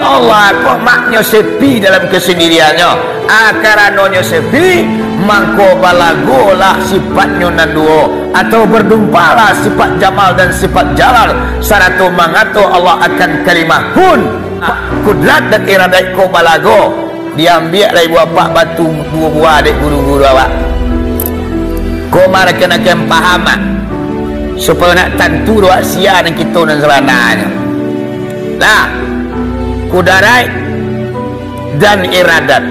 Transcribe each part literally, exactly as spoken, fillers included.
Allah ko maknyo sepi dalam kesendiriannyo. Ah, karanonyo sepi, mangko balagolah sifatnyo nan duo, atau berdumpalah sifat jamal dan sifat jalal, sarato mangato Allah akan kalimah kun. Kudrat dan iradat ko balago. Diambiak lai buah apak batu duo buah dek guru-guru awak. Ko marakan-akan paham, ah, supayo nak tantu doh sia nan kito nan sabananyo. Nah, kudaraik dan iradat.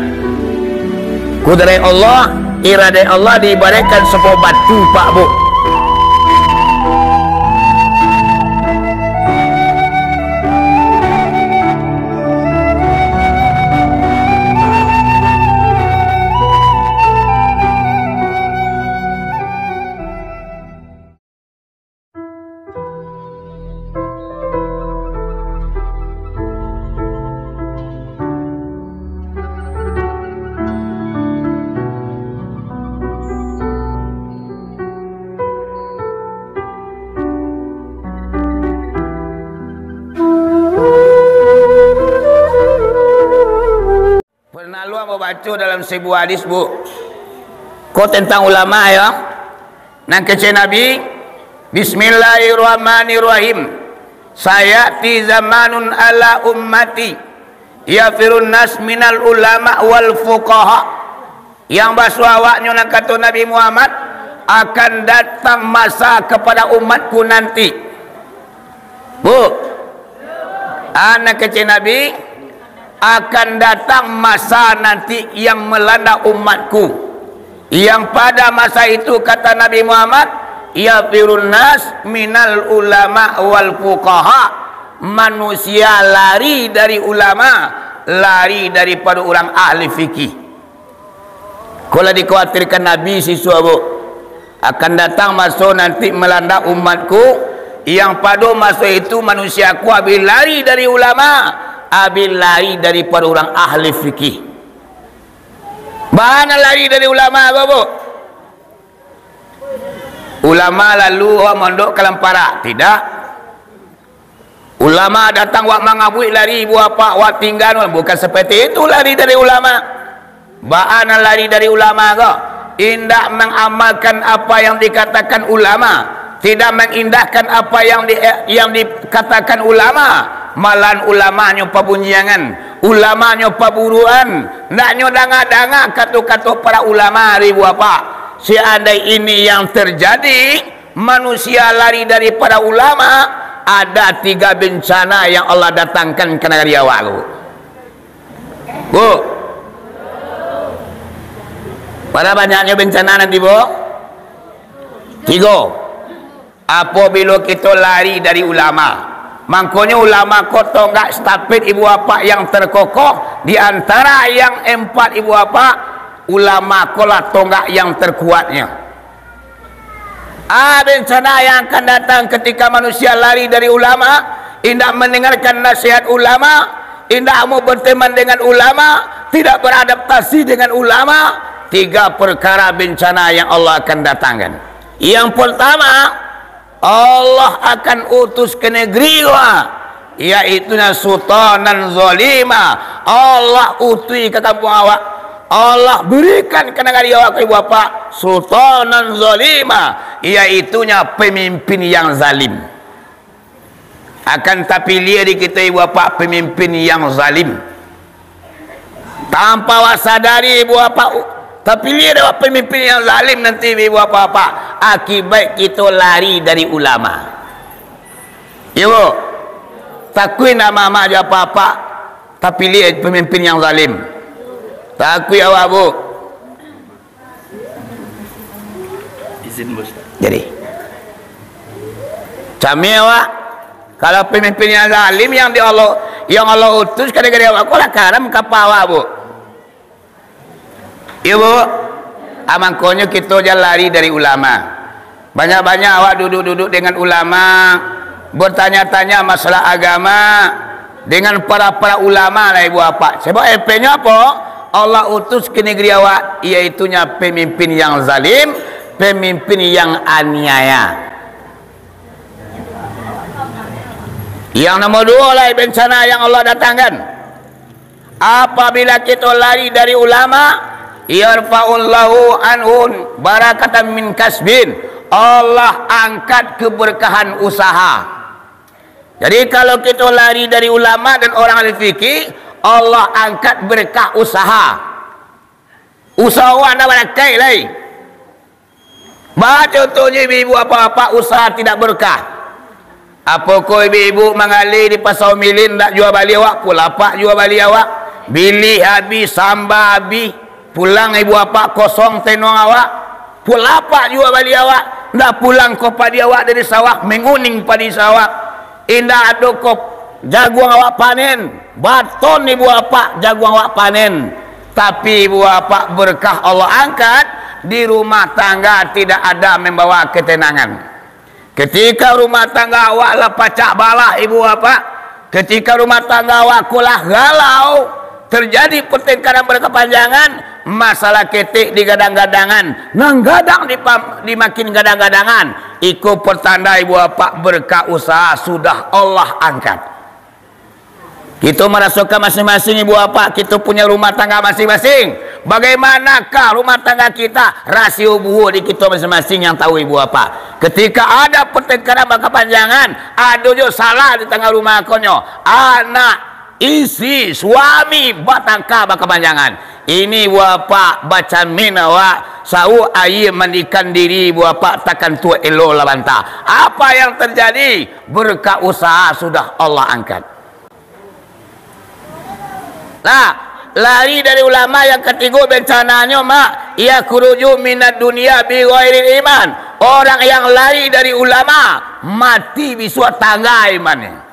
Kudaraik Allah, iradat Allah diibaratkan sabuah batu, Pak, Bu. Pernah lu ambo baco dalam sabuah hadis, Bu. Ko tentang ulama, yo. Nan kecek Nabi, "Bismillahirrahmanirrahim. Sayati zamanun ala ummati, yafirun nas minal ulama wal fuqaha." Yang basuah awaknyo nan kato Nabi Muhammad, akan datang masa kepada umatku nanti. Bu, anak kecil Nabi, akan datang masa nanti yang melanda umatku, yang pada masa itu, kata Nabi Muhammad, "Yafirun nas minal ulama wal fuqaha." Manusia lari dari ulama, lari daripada urang ahli fikih. Ko lah dikhawatirkan Nabi sisuak, Bu. Akan datang maso nanti melanda umatku, yang pado maso itu manusia ko abih lari dari ulama, abih lari daripada urang ahli fikih. Bana lari dari ulama ko, Bu? Ulama lalu awak mondok ka Lamparak? Tidak. Ulama datang wak mangabuik lari, ibu apak, wak tingga, bukan seperti itu lari dari ulama. Baa nan lari dari ulama ko? Indak mengamalkan apa yang dikatakan ulama, tidak mengindahkan apa yang di, yang dikatakan ulama, malahan ulamanyo pabunyiangan, ulamanyo paburuan, ndak nyo danga-danga kato-kato para ulama, ibu apak. Seandai ini yang terjadi, manusia lari daripada ulama, ada tiga bencana yang Allah datangkan ka nagari awak ko. Bu, bara banyaknyo bencana nan tibo? Tigo. Apabilo kito lari dari ulama, mangkonyo ulama ko tonggak stapit, ibu apak, yang terkokoh di antara yang empat, ibu apak, ulama ko lah tonggak yang terkuatnyo. Ah, bencana yang akan datang ketika manusia lari dari ulama, indak mendengarkan nasihat ulama, indak mau berteman dengan ulama, tidak beradaptasi dengan ulama, tiga perkara bencana yang Allah akan datangkan. Yang pertama, Allah akan utus ka nagari awak, yaitunyo sultanan zalima. Allah utuih ka kampuang awak. Allah barikan ka nagari awak ko, ibu apak, sultanan zalima, yaitunyo pamimpin yang zalim. Akan tapiliah di kito, ibu apak, pamimpin yang zalim. Tanpa awak sadari, ibu apak, tapiliah dek awak pamimpin yang zalim nanti, ibu apak-apak, akibat kito lari dari ulama. Iyo, Bu? Takuik ndak amak-amak jo apak-apak tapiliah pamimpin yang zalim? Takuik awak, Bu? Izin, Bos. Jadi, cameh awak, kalau pamimpin yang zalim yang di Allah, yang Allah utus ka nagari awak ko, lah karam kapa awak, Bu. Iyo, Bu. Ah, mangkonyo kito jan lari dari ulama. Banyak-banyak awak duduk-duduk dengan ulama, bertanya-tanya masalah agama dengan para-para ulama lah, ibu apak. Sebab efeknyo apo? Allah utus ka nagari awak, yaitunyo pamimpin yang zalim, pamimpin yang aniaya. Yang nomor duo lai bencana yang Allah datangkan. Apabila kito lari dari ulama, yarfa'ullahu anhun barakatan min kasbin. Allah angkat keberkahan usaha. Jadi, kalau kito lari dari ulama dan orang ahli fikih, Allah angkat berkah usaha. Usaha awak ndak barakaik lai. Baa contohnyo, ibu-ibu, bapak-bapak, usaha tidak berkah. Apokoh ibu-ibu manggali di Pasar Milin, ndak jua bali awak, pulapak jua bali awak. Bilih abih, samba abih, pulang ibu bapak kosong tenong awak, pulapak jua bali awak, ndak pulang ko padi awak dari sawah, manguning padi sawah. Indak ado ko jaguang awak panen, baton ibu bapak jaguang awak panen. Tapi ibu bapak, berkah Allah angkat, di rumah tangga tidak ada membawa ketenangan. Ketika rumah tangga awak lah pacah balah, ibu bapak, ketika rumah tangga awak ko lah galau, terjadi pertengkaran berkepanjangan, masalah ketek digadang-gadangan, nan gadang dipam-, dimakin gadang-gadangan, iko pertanda, ibu bapak, berkah usaha sudah Allah angkat. Kito marasokan masing-masing, ibu bapak, kito punya rumah tangga masing-masing. Bagaimanakah rumah tangga kita? Rasio buhua di kito masing-masing yang tahu, ibu bapak. Ketika ada pertengkaran berkepanjangan, ado jo salah di tangah rumah ko nyo, anak, isteri, suami batangka berkepanjangan. Ini, ibu bapak, bacamin awak, sauak aia mandikan diri, ibu bapak, takantua elo lah banta. Apa yang terjadi? Berkah usaha sudah Allah angkat. Nah, lari dari ulama yang katigo bencananyo, mak, yakhruju minad dunya bi ghairil iman. Orang yang lari dari ulama, mati bisuak tangga imannyo.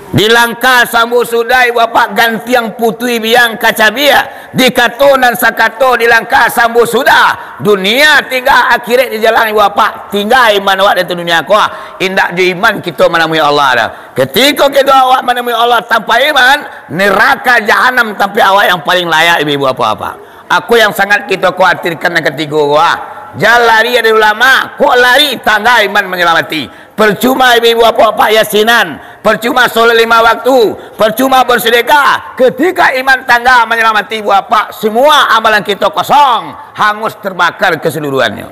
Di langkah sambuah sudah, ibu bapak, gantiang putuih biang kacabiak. Dikato nan sakato, di langkah sambuah sudah, dunia tingga, akhirat dijalang, ibu bapak, tingga iman awak di dunia ko. Indak jo iman kito manamui Allah doh. Ketiko kito awak manamui Allah tanpa iman, neraka jahanam tampek awak yang paling layak, ibu-ibu, bapak-bapak. Ako yang sangat kito khawatirkan yang katigo ko, ah. Jan lari dari ulama, kok lari tangga iman manyalamati. Percuma ibu-ibu, bapak-bapak, yasinan, percuma solat lima waktu, percuma bersedekah, ketika iman tangga manyalamati ibu bapak, semua amalan kito kosong, hangus terbakar keseluruhannyo.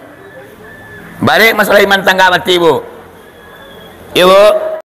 Barek masalah iman tangga mati, Bu. Ibu,